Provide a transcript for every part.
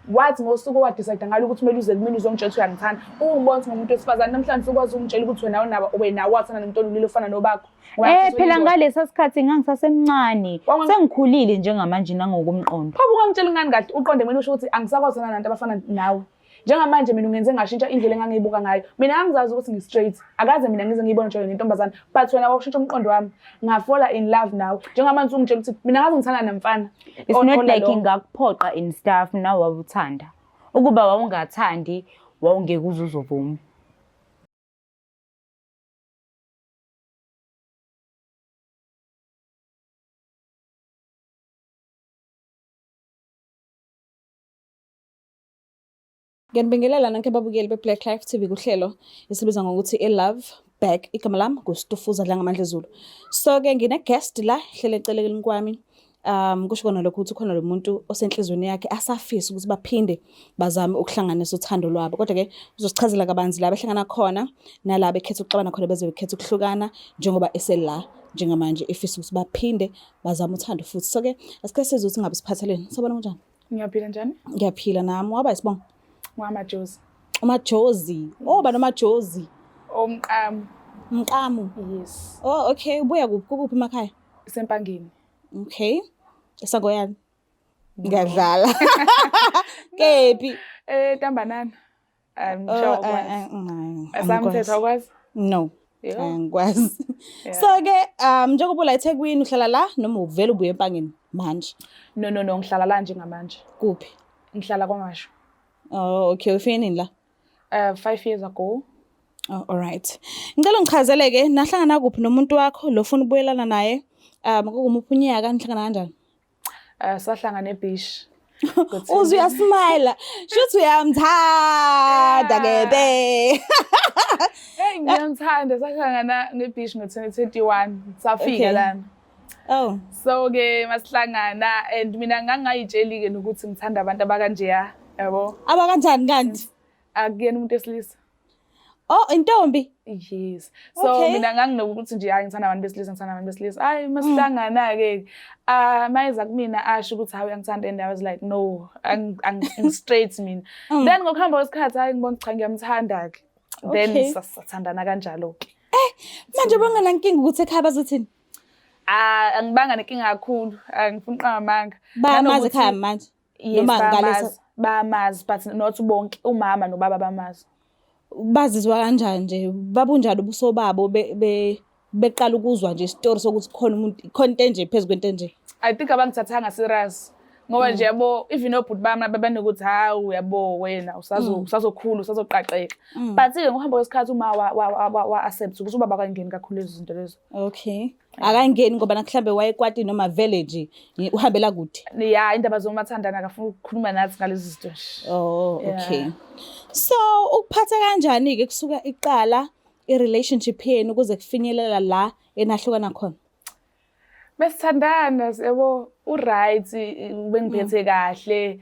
Wathi ngosuku owadecide ngalo ukuthi kumele uze kumina uzongitshela ukuthi uyangithanda. Ungibona ukuthi ngumuntu wesifazane namhlanje usukwazi ukungitshela ukuthi wena unaba wena wathanda nomuntu olulile ofana nobakho. Eh phela ngalesa sikhathi ngangisasemncane. Sengikhulile njengamanje nangokomqondo. Pho ungangitshela ngani kahle uqonde mina usho ukuthi angisakwazi ukuthandana nabantu abafana nawe. Njengamanje mina ungenze ngashintsha indlela engangiyibuka ngayo. Mina ngangizazi ukuthi ngi-straight. Akaze mina ngize ngiyibone nje nentombazane. But wena wakushintsha umqondo wami. Ngafola in love nawe. Njengamanje usungitshela ukuthi mina ngaze ngithanda namfana. It's not like ngakuphoqa in stuff nawe wawuthanda. Ukuba wawungathandi wawungeke uze uzovuma. Ngiyanibingelela nonke babukeli be-Black Life TV kuhlelo esibiza ngokuthi i-Love Back. Igama lami nguStufuza Dlangamandla Zulu. So-ke ngine-guest la hlele eceleni kwami. Kusho kona lokho ukuthi khona lo muntu osenhlizweni yakhe asafisa ukuthi baphinde bazame ukuhlanganisa uthando lwabo. Kodwa-ke uzosichazela kabanzi la behlangana khona nala bekhetha ukuxabana khona beze bekhetha ukuhlukana njengoba esela njengamanje efisa ukuthi baphinde bazame uthando futhi. So-ke asike sizwe ukuthi ngabe siphatheleni. Sabona kunjani? Ngiyaphila njani? Ngiyaphila nami. Waba isibongo? Ngwamajozi. Umajozi. Oh, banomajozi. Omqamu. Mqamu. Yes. Oh, okay. Ubuya kuphi? Kukuphi emakhaya? Sempangeni. Okay. Esangoyani. Ngiyadlala. Kephi? Eh Tambanana. I'm Oh, sure eh, ukwazi. eh, mm, Asamthetho angikwazi. awukwazi? No. Yeah. Angikwazi. Yeah. So ke njengoba ula eThekwini uhlala la noma uvela ubuye eMpangeni manje? No no no ngihlala la njengamanje. Kuphi? Ngihlala kwaMashu. Oh, okay. Ufike nini la? 5 years ago. Oh, all right. Ngicela ungichazele ke nahlangana kuphi nomuntu wakho lo ofuna ukubuyelana naye? Kukumuphi unyaka nihlangana kanjani? Sahlangana ebeach. Uze uyasmile. Shuthi uyamthanda ke be. Hey ngiyamthanda sahlangana ngebeach ngo-2021 safika Okay. lana. Oh. So ke masihlangana and mina ngangingayitsheli ke nokuthi ngithanda abantu abakanjeya yabo. Abakanjani kanti? Akuyena umuntu wesilisa. Oh, intombi. Yes. So Okay. mina nganginokuthi nje hayi ngithanda abantu besilisa ngithanda abantu besilisa. Hayi masihlangana ke ah mayeza kumina asho ukuthi hayi uyangithanda and I was like no ang ang straight mina. Then ngokuhamba kwesikhathi hayi ngibona cha ngiyamthanda ke. Then Okay. sasathandana kanjalo ke. Manje bonganankinga ukuthi ekhaya bazothini? Ah angibanga nenkinga kakhulu angifuni uqamba amanga. Bayamazi Nanokuthi- ekhaya manje. Yes, Noma ngalesa bayamazi. Bayamazi but not bonke umama nobaba bamazi. Bazizwa kanjani nje? Babunjani ubuso babo beqala ukuzwa nje isitori sokuthi khona umuntu khona into enje phezu kwento enje? I think abangithathanga serious. Ngoba nje yabo even obhuti bami babenokuthi hawu yabo wena usazokhula usazoqaqeka. But ke ngokuhamba kwesikhathi uma wa accept ukuthi ubaba akangeni kakhulu lezi zinto lezo. Okay. Akangeni ngoba mhlambe wayekwati noma vele nje uhambela kude. Ya indaba zomathandana akafuni ukukhuluma nathi ngalezi zinto nje. Oh, Yeah. okay. So ukuphatha kanjani ke kusuka iqala i-relationship yenu kuze kufinyelela la enahlukana khona? Besithandana yabo u-right ubengiphethe kahle.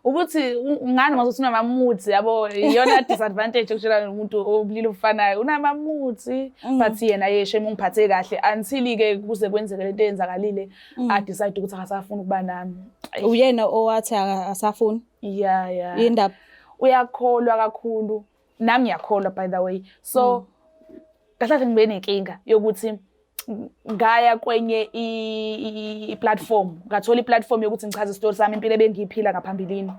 Ukuthi ngani ngazothi unamamuthi yabo iyona disadvantage yokushela nomuntu obulili obufanayo unamamuthi but yena yeshe ungiphathe kahle until ke kuze kwenzeke lento eyenzakalile a decide ukuthi akasafuni ukuba nami. Uyena owathi asafuni? Yeah yeah. Indaba uyakholwa kakhulu nami ngiyakholwa by the way. So kahle kahle ngibe nenkinga yokuthi ngaya kwenye i-platform ngathola i-platform yokuthi ngichaze isitori sami impilo ebengiyiphila ngaphambilini.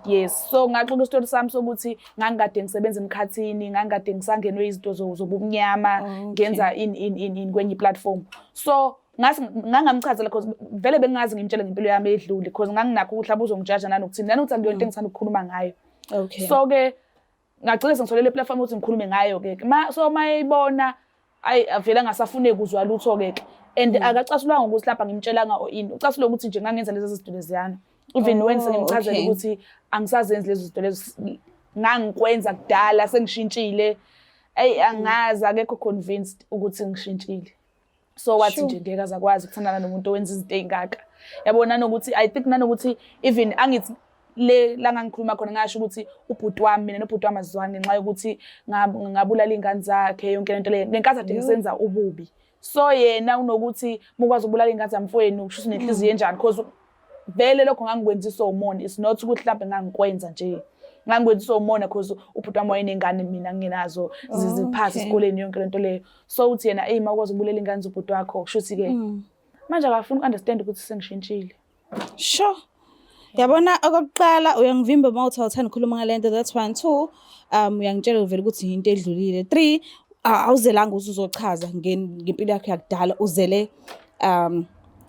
Yes, so ngaxoxa isitori sami sokuthi ngangikade ngisebenza emkhathini, ngangikade ngisangenwe izinto zobumnyama, ngenza in in in in kwenye i-platform. So ngase ngangamchazela because vele bengingazi ngimtshele ngempilo yami edlule because nganginakho ukuthi mhlawumbe uzongijaja nanokuthini nanokuthi akuyona into engithanda ukukhuluma ngayo. Okay. So ke ngagcina sengitholele i-platform ukuthi ngikhulume ngayo ke. Ma so mayibona ayi avele angasafune kuzwa lutho ke ke. And akacasulwanga ukuthi lapha ngimtshelanga or ini. Ucasulwe ukuthi nje ngangenza lezi zinto leziyana. Even when Oh, sengimchazela okay. ukuthi angisazenzi lezi zinto lezo ngangikwenza kudala sengishintshile. Ayi angazi akekho convinced ukuthi ngishintshile. So wathi Sure. nje ngeke azakwazi ukuthandana nomuntu owenza izinto ey'ngaka. Yabo nanokuthi I think nanokuthi even angithi le la ngangikhuluma khona ngasho ukuthi ubhuti wami mina nobhuti wami asizwani ngenxa yokuthi ngabulala iy'ngane zakhe yonke lento leyo ngenkathi ade ngisenza ububi. So yena unokuthi mukwazi ukubulala iy'ngane zamfowenu kusho ukuthi unenhliziyo enjani because Vele lokho ngangikwenziswa umona, it's not ukuthi mhlawumbe ngangikwenza nje, ngangikwenziswa umona cause ubhuti wami wayenengane, mina ngingenazo, ziphasa esikoleni, yonke lento leyo. So uthi yena, eyi, uma ukwazi ukubulela ingane zobhuti wakho, kusho ukuthi-ke manje akafuni uku-understand ukuthi sengishintshile. Sure. Yabona, okokuqala uyangivimba uma uthi awuthanda ukukhuluma ngale nto, that's one. Two, uyangitshela vele ukuthi into edlulile. Three, awuzelanga ukuthi uzochaza ngempilo yakho yakudala, uzele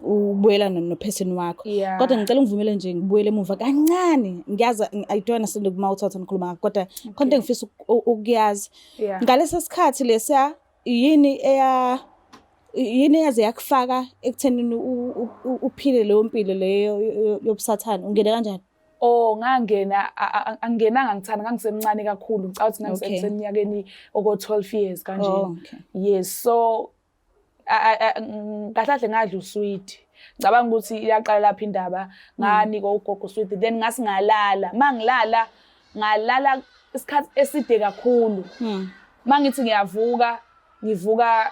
ubuyela no-person wakho. Kodwa ngicela ungivumele nje ngibuyele emuva kancane. Ngiyazi, I don't understand uma uthi awuthanda ukukhuluma ngakho, kodwa khona into engifisa ukuyazi. Ngalesa sikhathi lesiya, yini eyaze yakufaka ekuthenini uphile leyo mpilo leyo yobusathane? Ungene kanjani? Oh, ngangena, angingenanga ngithanda, ngangisemncane kakhulu. Ngicabanga ukuthi ngangiseminyakeni oko 12 years kanje. Oh, okay. Yes, so kahle kahle ngadla uswidi. Ngicabanga ukuthi iyaqala lapho indaba, nganikwa ugogo uswidi, then ngasi ngalala. Mangilala, ngalala isikhathi eside kakhulu. Mangithi ngiyavuka, ngivuka,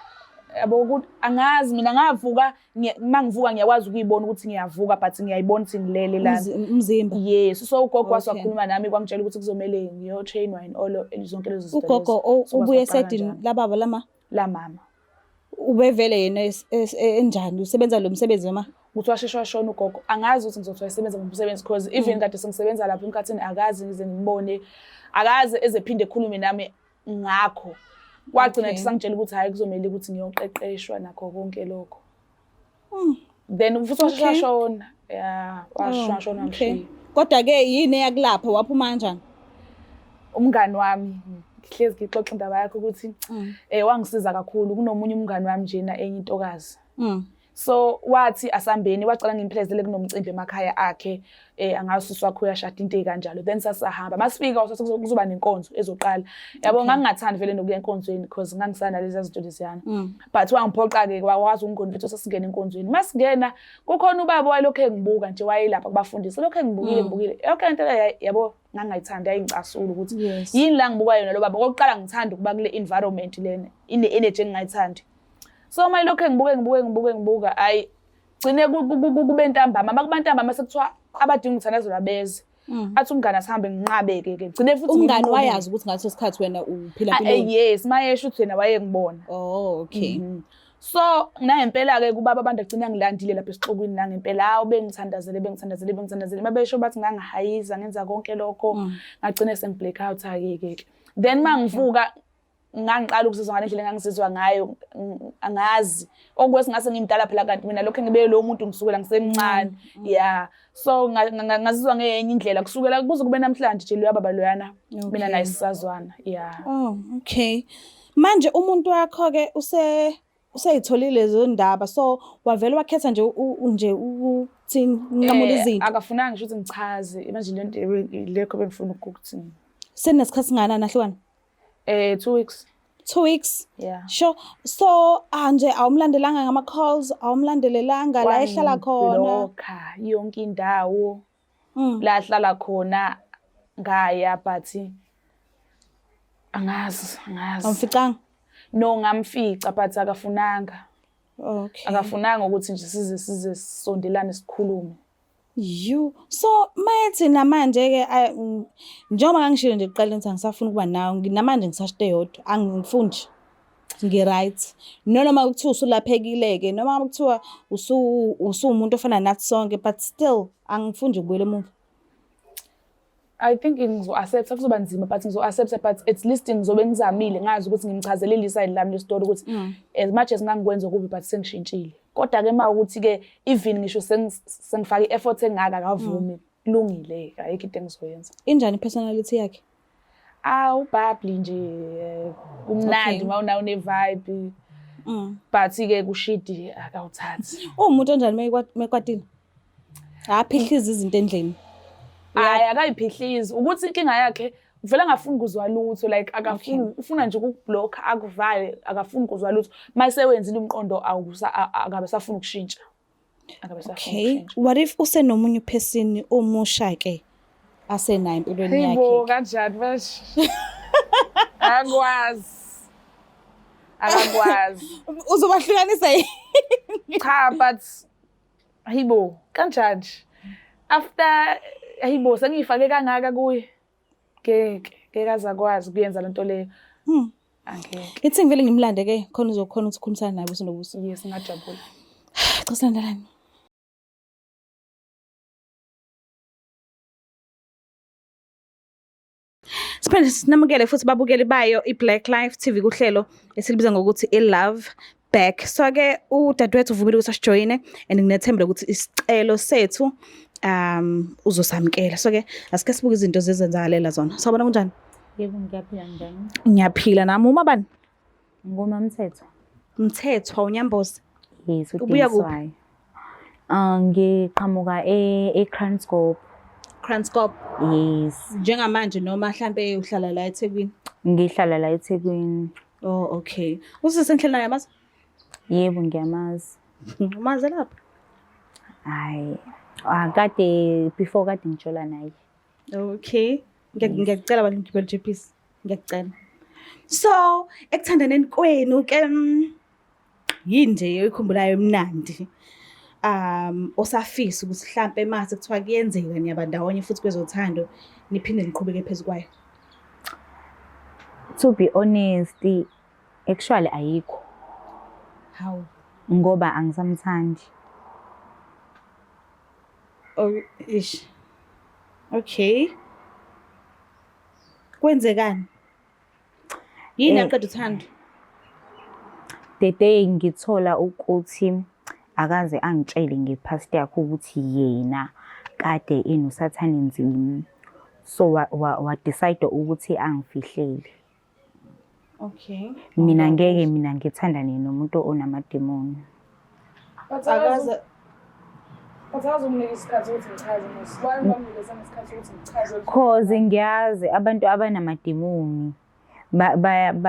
yabo, ukuthi angazi mina ngavuka, mangivuka ngiyakwazi ukuyibona ukuthi ngiyavuka, but ngiyayibona ukuthi ngilele lana. Umzimba. Yes, so ugogo wase wakhuluma nami, kwangitshela ukuthi kuzomele ngiyo-trainwa and all zonke lezo zinto Ugogo lezo. So ubuye kwaqala esayidini kanjalo. lababa lama? La mama. Ubevele yena enjani, usebenza lo msebenzi noma? Ukuthi washeshe washona ugogo, angazi ukuthi ngizothiwa isebenza ngomsebenzi, because even kade sengisebenza lapho emkhathini, akaze ngize ngibone, akaze ezephinde ekhulume nami ngakho. Kwagcina nje sangitshela ukuthi hhayi, kuzomele ukuthi ngiyoqeqeshwa nakho konke lokho. Then futhi washeshe washona, ya, washeshe washona, wamshiya. Kodwa-ke yini eyakulapha, waphuma kanjani? Umngani wami, ngihlezi ngixoxa indaba yakhe ukuthi wangisiza kakhulu. Kunomunye umngani wami njena, enye intokazi. So wathi asambeni, wacala ngimphelezelele kunomcimbi emakhaya akhe, angazi wakho uyashada, into ey'kanjalo. Then sasahamba, masifika kuzoba nenkonzo ezoqala, yabo. Ngangingathandi vele nokuya enkonzweni because ngangisana lezi zinto leziyana, but wangiphoqa-ke, wakwazi ukungiconvince ukuthi singene enkonzweni. Masingena, kukhona ubaba wayelokhu engibuka nje, wayelapha kubafundisi, lokhu engibukile, ngibukile yonke lento leyo, yabo. Ngangayithandi, yayingicasula ukuthi yini la ngibuka yona lo baba. Okokuqala ngithanda ukuba kule environment lena ine-energy engingayithandi. So uma ilokhu engibuke, ngibuke, ngibuke, ngibuka, hayi, gcine kube ntambama. Uma kuba ntambama, sekuthiwa abadinga ukuthandazelwa beze. Athi umngane asihambe, nginqabe-ke ke, gcine futhi Umngani ngimnqobile. wayazi ukuthi ngaleso sikhathi wena uphila Ah, mpiloni? Yes, mayesho ukuthi yena wayengibona. Oh, okay. So nangempela-ke kubaba abantu agcina ngilandile lapha esixukwini, nangempela, hawu, bengithandazele, bengithandazele, bengithandazele. Uma besho bathi ngangihayiza, ngenza konke lokho, ngagcine sengi-black out-ke ke ke. Then uma ngivuka, ngangiqala ukuzizwa ngale ndlela engangizizwa ngayo, angazi okwesingase ngimdala phela, kanti mina lokho ngibe lo muntu ngisukela ngisemncane, yeah. So ngazizwa ngenye indlela kusukela kuze kube namhlanje nje, loya baba loyana mina naye sisazwana, yeah. Oh, okay. Manje umuntu wakho ke useyitholile lezo ndaba, so wavele wakhetha nje nje ukuthi nqamula izinto? Akafunanga ngisho ukuthi ngichaze manje lento lekho bengifuna ukuthi Senesikhathi singakanani nahlukana? 2 weeks. 2 weeks? Yeah. Sure. So ah nje awumlandelanga ngama calls, awumlandelelanga la ehlala khona? Wangibhlokha yonke indawo. La ahlala khona ngaya, but angazi, angazi. Awumficanga? No, ngamfica, but akafunanga. Akafunanga ukuthi nje size sisondelane, sikhulume. You. So mayethi namanje ke, njengoba ngangishilo nje ekuqaleni ukuthi angisafuni ukuba nawe, namanje ngisashite yodwa, angifuni nje. Ngi-right. Noma kuthiwa usulaphekile ke, noma kuthiwa usuwumuntu ofana nathi sonke, but still angifuni nje ukubuyela emuva. I think ngizo-accepta, kuzoba nzima but ngizo-accepta, but at least ngizobe ngizamile, ngazi ukuthi ngimchazelile i-side lami lesitori ukuthi as much as ngangikwenza okubi, but sengishintshile. Kodwa-ke uma ukuthi-ke even ngisho sengifake i-effort engaka, akavumi, kulungile, ayikho into engizoyenza. Injani i-personality yakhe? Ah, u-bubbly nje, kumnandi uma unawo une-vibe, but-ke kushidi akawuthathi. Uwumuntu onjani mekwatile? Aphihliza izinto endlini? Hayi, akayiphihlizi. Ukuthi inkinga yakhe vele angafuni kuzwa lutho, like akafuni, ufuna nje ukukubhlokha, akuvale, akafuni kuzwa lutho. Mase wenzile umqondo, akabe safuna ukushintsha, akabe safuna ukushintsha. What if usenomunye uphesini omusha ke asenayo empilweni Hayibo, yakhe? kanjani manje? Akwazi, akakwazi. Uzobahlukanisa yini? Cha, but hayibo, kanjani nje? After hayibo sengiyifake kangaka kuye. Ngeke, ngeke aze akwazi ukuyenza lento leyo. Angeke. Ithi ngivele ngimlande ke khona uzokhona ukuthi ukhulumisane naye buso nobuso. Yes, ngajabula. Cha silandelane. Siphinde sinamukele futhi babukeli bayo i-Black Life TV kuhlelo esilibiza ngokuthi i-Love Back. So ke udadewethu uvumile ukuthi asijoyine and nginethemba ukuthi isicelo sethu uzosamukela. So ke asike sibuke izinto zezenzakalela zona. Sawubona kunjani? Yebo, ngiyaphila njani? Ngiyaphila nami. Uma bani? NguMaMthethwa. Mthethwa uNyamboze. Yes, Ubuya kuphi? uDingiswayo. Ah, ngiqhamuka e-Kranskop. Kranskop. Yes. Njengamanje noma mhlambe uhlala la eThekwini? Ngihlala la eThekwini. Oh okay. Usisi enhleli naye yamazi? Yebo, ngiyamazi. Umazi lapha? Hayi, ah, kade before kade ngijola naye. Okay. Ngiyakucela bantu ngigibele jeepisi. Ngiyakucela. So, ekuthandaneni kwenu ke yini nje oyikhumbulayo emnandi? Osafisa ukuthi mhlambe mase kuthiwa kuyenzeka niyaba ndawonye futhi kwezothando niphinde niqhubeke phezu kwayo. To be honest, actually ayikho. Hawu. Ngoba angisamthandi. Oh, ish. Okay. Kwenzekani? Yini aqeda uthando? The day ngithola ukuthi akaze angitshele nge-past yakhe ukuthi yena kade enosathane nzima. So wa-decide ukuthi angifihlele. Okay. Mina ngeke mina ngithandane nomuntu onamademoni. But Akaze But akazokunika isikhathi ukuthi ngichaze mos. Why ungamnikeza isikhathi ukuthi ngichaze? Cause ngiyazi abantu abanamademoni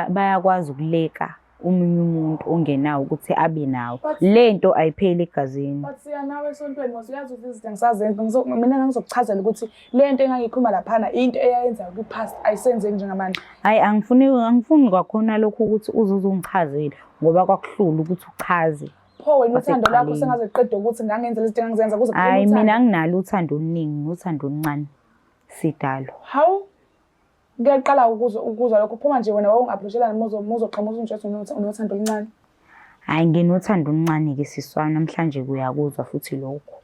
bayakwazi ukuleka omunye umuntu ongenawo ukuthi abe nawo. Lento ayipheli egazini. But siya nawe esontweni mos, uyazi ukuthi izinto angisazenzi. Mina ngangizokuchazela ukuthi le nto engangiyikhuluma laphana into eyayenza kwi-past ayisenzeki njengamanje. Hhayi, angifuni kwakhona lokhu ukuthi uze uzongichazela ngoba kwakuhlula ukuthi uchaze. Pho wena uthando lwakho Kwasekuqaleni. sengaze kuqede ukuthi ngangenza lezi zinto engangizenza kuze kuphele Hhayi, uthando. mina anginalo uthando oluningi, nginothando oluncane sidalo. Hawu, kuyaqala ukuzwa lokho. Phuma nje wena wawungi-approach-elani uma uzoqhamuka uzongitshela ukuthi unothando oluncane. Hhayi, nginothando oluncane-ke sisi wami, namhlanje kuyakuzwa futhi lokho.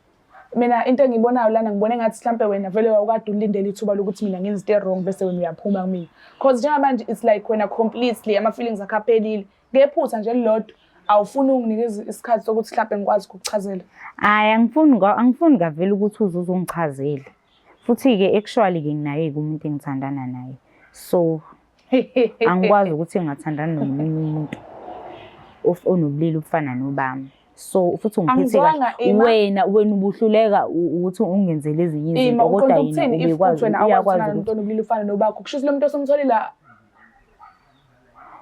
Mina into engiyibonayo lana ngibona engathi mhlampe wena vele wawukade ulindele ithuba lokuthi mina ngenze into e-wrong bese wena uyaphuma kumina. Cause njengamanje it's like wena completely ama-feelings akho aphelile. Ngephutha nje elilodwa awufuni unginikeza isikhathi sokuthi mhlampe ngikwazi ukukuchazela. Hhayi, angifuni kavele ukuthi uze uzongichazela. Futhi-ke actually-ke nginaye-ke umuntu engithandana naye. So angikwazi ukuthi ngingathandana nomunye umuntu onobulili obufana nobami. So futhi ungiphethe Angizwanga, kahle. Ima. Wena ubuhluleka ukuthi ungenzele ezinye Ima, izinto kodwa uqonda yena ukuthini if ubekwazi uthi wena awukwazi uyakwazi ukuthanda ukuthi nomuntu onobulili ofana nobakho? Kusho ukuthi lo muntu osomtholile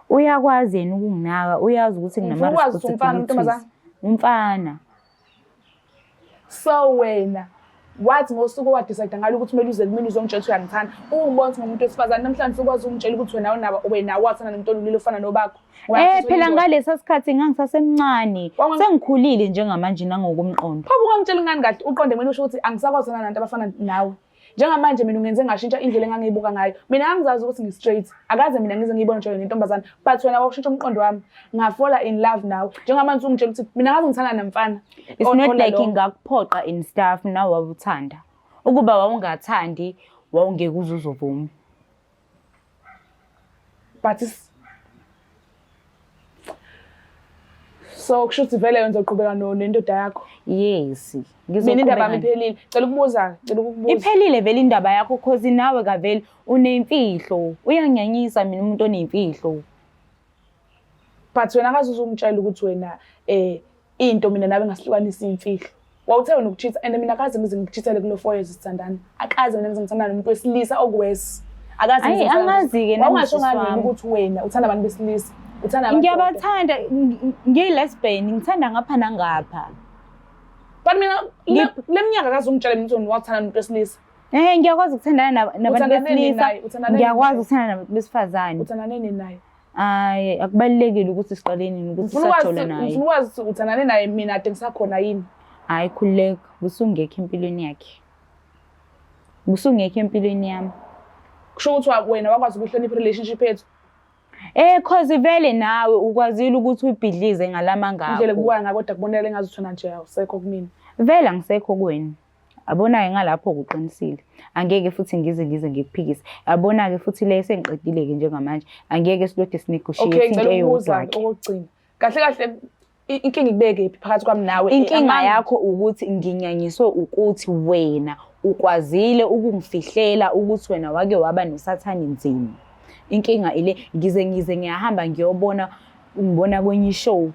uyakwazi yena ukunginaka, uyazi ukuthi Ngifuna ukwazi ukuthi umfana nginama-responsibilities. ntombazane? Umfana. So wena wathi ngosuku owadecide ngalo ukuthi kumele uze kumina uzongitshela ukuthi uyangithanda, ungibona ukuthi ngumuntu wesifazane namhlanje usukwazi ukungitshela ukuthi wena awunabo, wena wathanda nomuntu onobulili ofana nobakho. Phela ngalesa sikhathi ngangisasemncane. Sengikhulile njengamanje nangokomqondo. Pho ungangitshela ngani kahle uqonde mina usho ukuthi angisakwazi ukuthanda nabantu abafana nawe. Njengamanje mina ungenze ngashintsha indlela engangiyibuka ngayo. Mina ngangizazi ukuthi ngi-straight. Akaze mina ngize ngiyibone nje nentombazane. But wena wawushintsha umqondo wami. Nga-fall-a in love nawe. Njengamanje usungitshela ukuthi mina ngaze ngithanda namfana. It's not like ngakuphoqa in stuff nawe wawuthanda. Ukuba wawungathandi wawungeke uze uzovuma. But so kusho ukuthi vele wena uzoqhubeka nendoda yakho. Yes. Mina indaba yami iphelile. Cela ukubuza, cela ukukubuza. Iphelile vele indaba yakho cause nawe kavele unemfihlo. Uyangiyanyisa mina umuntu onemfihlo. But wena akaze uzongitshela ukuthi wena into mina nawe ngasihlukanisa imfihlo. Wawuthe wena ukucheat and mina akaze ngize ngikucheatele kulo 4 years sithandana. Akaze mina ngize ngithandana nomuntu wesilisa okuwesi. Akaze Ayi, ngize ngithandane angazi-ke nami Wawungasho sisi ngani wena wami. ukuthi wena uthanda abantu besilisa? Uthanda amadoda. Ngiyabathanda, ngiyi-lesbian, ngithanda ngapha nangapha. But mina le minyaka akaze ungitshele mina ukuthi wena wathanda nomuntu wesilisa. Ngiyakwazi ukuthandana nabantu Uthandane nini besilisa. naye? Uthandane nini Ngiyakwazi naye? ukuthandana nabantu besifazane. Uthandane nini naye? Hayi, akubalulekile ukuthi siqale nini ukuthi Ngifuna ukwazi sajola naye. ngifuna ukwazi ukuthi uthandane naye mina ade ngisakhona yini. Hayi, khululeka, busungekho empilweni yakhe. Busungekho empilweni yami. Kusho ukuthi wena wakwazi ukuhlonipha i-relationship yethu. Cause vele nawe ukwazile ukuthi uyibhidlize ngalamanga Indlela akho. ekubuka ngayo kodwa kubonakala engazuthi wena nje awusekho kumina. Vele angisekho kuwena. Yabona-ke ngalapho kuqinisile. Angeke futhi ngize ngikuphikise. Yabona-ke futhi le sengiqedile-ke njengamanje. Angeke silokhu si-negotiate Okay, into ngicela ukubuza eyodwa-ke. okokugcina. Kahle kahle inkinga ikubeke phi phakathi kwami nawe? Inkinga yakho ukuthi nginyanyiswe ukuthi wena ukwazile ukungifihlela ukuthi wena wake waba nosathane nzima. Inkinga ile ngize ngiyahamba ngiyobona ngibona kwenye ishow.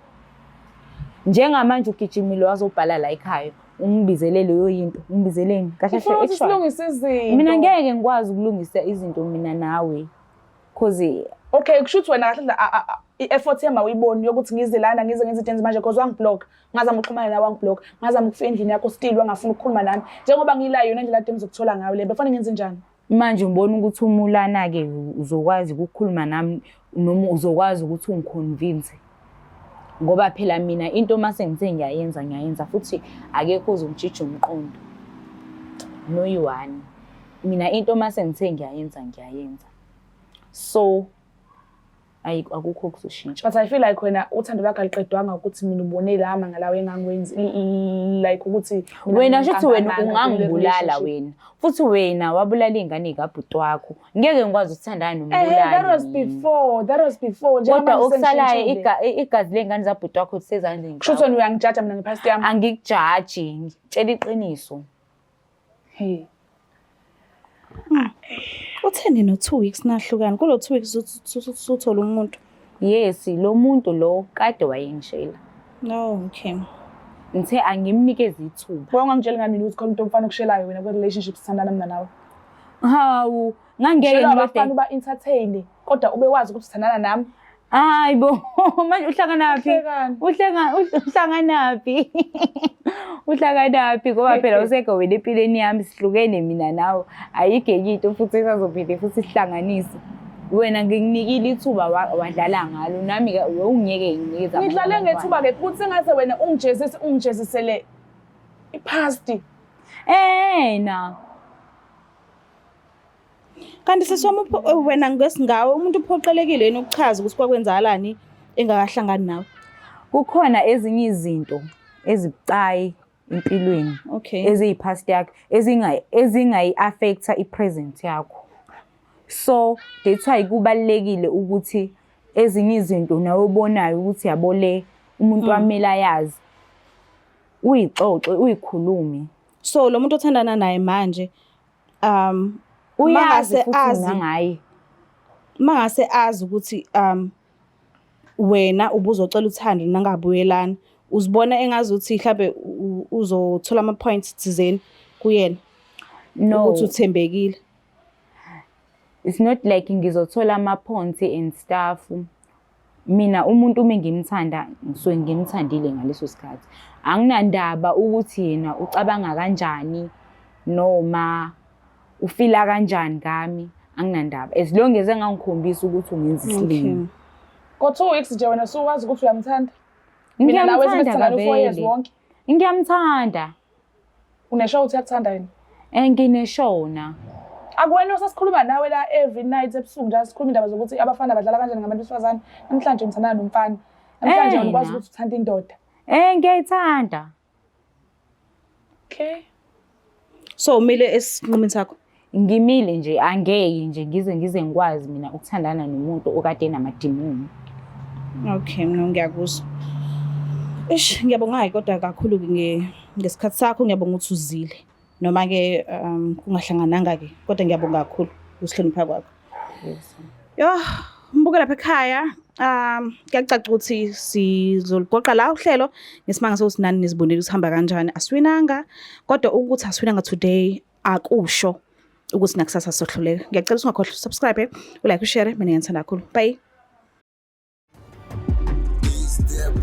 Njengamanje ugijimile wazobhala la ekhaya. Ungibizele leyo yinto, ungibizeleni? Kahle Ngifuna kahle ukuthi actually. silungise izinto. Mina ngeke ngikwazi ukulungisa izinto mina nawe. Cause Okay, kusho ukuthi wena kahle kahle i-effort yami awuyiboni yokuthi ngize lana ngize ngenze into manje because wangiblock. Ngazama ukuxhumana nawe wangiblock. Ngazama ukufika endlini yakho still wangafuna ukukhuluma nami. Njengoba ngila yona indlela ade ngizokuthola ngayo le befanele ngenze njani? Manje ngibona ukuthi umulana-ke uzokwazi ukukhuluma nami noma uzokwazi ukuthi ungiconvince. Ngoba phela mina into mase ngithe ngiyayenza ngiyayenza futhi akekho ozongijija umqondo. Noyi-one. Mina into mase ngithe ngiyayenza ngiyayenza. So akukho okuzoshintsha. But I feel like wena uthando lwakho aluqedwanga ukuthi mina ubone lama ngalawo engangiwenzi like ukuthi mina Wena shuthi wena ngiqamba amanga kule ungangibulala relationship. wena. Futhi wena wabulala iy'ngane y'kabhuti wakho. Ngeke ngikwazi ukuthandana That was nombulali. before, that was before. Kodwa Njengamanje okusalayo sengishintshile. igazi ley'ngane zabhuti wakho lisezandleni Kusho ukuthi zakho. wena uyangijaja mina ngepast yami. Angikujaji, ngikutshela iqiniso. Hey. Utheni no 2 weeks nahlukana? Kulo 2 weeks usuthola umuntu. Yes, lo muntu lo kade wayengishela. No, okay. Ngithe angimnikeze ithuba. Wena ungangitsheli ngani mina ukuthi khona umuntu omfana okushelayo wena kwi-relationship sithandana mina nawe. Hawu, ngangeke Shelwa ngilode. abafana uba-entertain kodwa ube wazi ukuthi uthandana nami. Hayi bo, manje uhlanganaphi? Uhlekani? Uhlanganaphi? Uhlanganaphi ngoba phela usekho wena empilweni yami sihlukene mina nawe. Ayikho enye into futhi esazophinde futhi sihlanganise. Wena ngikunikile ithuba wadlala ngalo nami ke ungiyeke nginikeza. amanye Ngidlale abantwana. ngethuba ke futhi sengaze wena ungijezise ungijezisele i-past. Na. Kanti sisi wami wena ngesingawe umuntu uphoqelekile yini ukuchaza ukuthi kwakwenzakalani engakahlangani nawe? Kukhona ezinye izinto ezibucayi empilweni. Okay. Eziyi-past yakho, ezingayi-affect-a i-present yakho. So that's why kubalulekile ukuthi ezinye izinto nawe obonayo ukuthi yabo le umuntu wamele ayazi. Uyixoxe, uyikhulume. So lo muntu othandana naye manje Uyazi mangase futhi nangaye. Mangase azi ukuthi wena ubuzocela uthando nangabuyelana, uzibona engazuthi mhlambe uzothola ama points thizeni kuyena. No. Ukuthi uthembekile. It's not like ngizothola ama points and stuff. Mina umuntu uma ngimthanda ngisuke ngimthandile ngaleso sikhathi. Anginandaba ukuthi yena ucabanga kanjani noma ufila kanjani ngami, anginandaba. As long as engangikhombisa ukuthi ungenza isilima. Okay. Ngo 2 weeks nje wena usuwazi ukuthi uyamthanda. Mina nawe Ngiyamthanda sesithandana u4 years kabele. wonke. Ngiyamthanda. Uneshow ukuthi uyakuthanda yini? Ngineshona. Akuwena osasikhuluma nawe la every night ebusuku nje sikhuluma indaba zokuthi abafana badlala kanjani ngabantu besifazane. Namhlanje ngithandana nomfana. Namhlanje wena ukwazi ukuthi uthanda indoda. Ngiyayithanda. Okay. So umile esinqumeni sakho? Ngimile nje, angeke nje ngize ngikwazi mina ukuthandana nomuntu okade enamadimoni. Okay, mina ngiyakuzwa. Eish, ngiyabonga ke kodwa kakhulu ngesikhathi sakho, ngiyabonga ukuthi uzile. Noma ke kungahlangananga ke, kodwa ngiyabonga kakhulu ukusihlonipha kwakho. Yes. Yo, mbuke lapha ekhaya. Kuyacaca ukuthi sizoligoqa la uhlelo ngesimanga sokuthi nani nizibonile ukuthi hamba kanjani. Asiwinanga, kodwa ukuthi asiwinanga today akusho ukuthi nakusasa sohluleka. Ngiyacela ukuthi ungakhohlwa usubscribe, ulike, ushare. Mina ngiyathanda kakhulu. Bye. Step